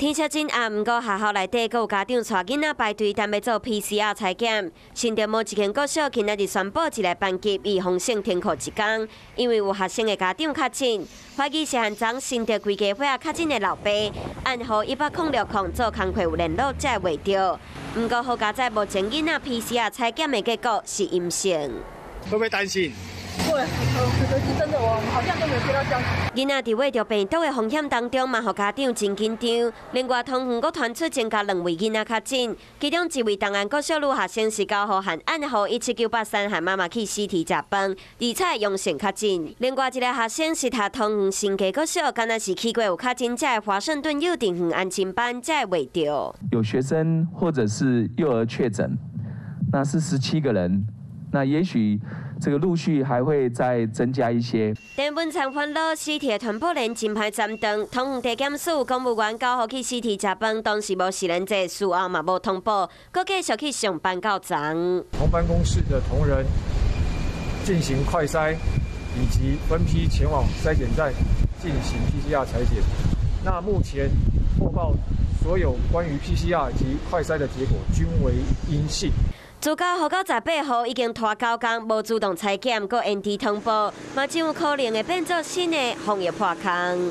天色真暗，毋過學校內底閣有家長帶囡仔排隊等欲做 PCR 採檢。新竹某一間國小今仔日宣布一个班級預防性停課一工，因為有學生的家長確診，懷疑是和昨新竹規家伙確診的老爸，案號10600做工課有聯絡才會懷著。毋過好佳哉，目前囡仔 PCR 採檢的結果是陰性。會不會擔心？會，可是真的，我好像都沒有接到消息。囡仔佇染著病毒的風險當中，嘛予家長真緊張。另外，桃園閣傳出增加兩位囡仔確診，其中一位東安國小女學生是9號和案號17983和媽媽去死堤食飯，而且陽性確診。另外一个學生是讀桃園新家國小，敢若是去過有確診者的華盛頓幼稚園安親班，才會懷著。有學生或者是幼兒確診，那是17個人，那也許這個陸續還會再增加一些。電本場煩惱，死堤傳播鏈真歹斬斷。桃園地檢署公務員9號去死堤食飯，當時無實聯制，事後嘛無通報，閣繼續去上班到昨。同辦公室的同仁進行快篩，以及分批前往篩檢站進行 PCR 採檢。那目前獲報所有關於 PCR 及快篩的結果均為陰性。自9號到18號已經拖9工無主動採檢，閣延遲通報，嘛真有可能會變做新的防疫破空。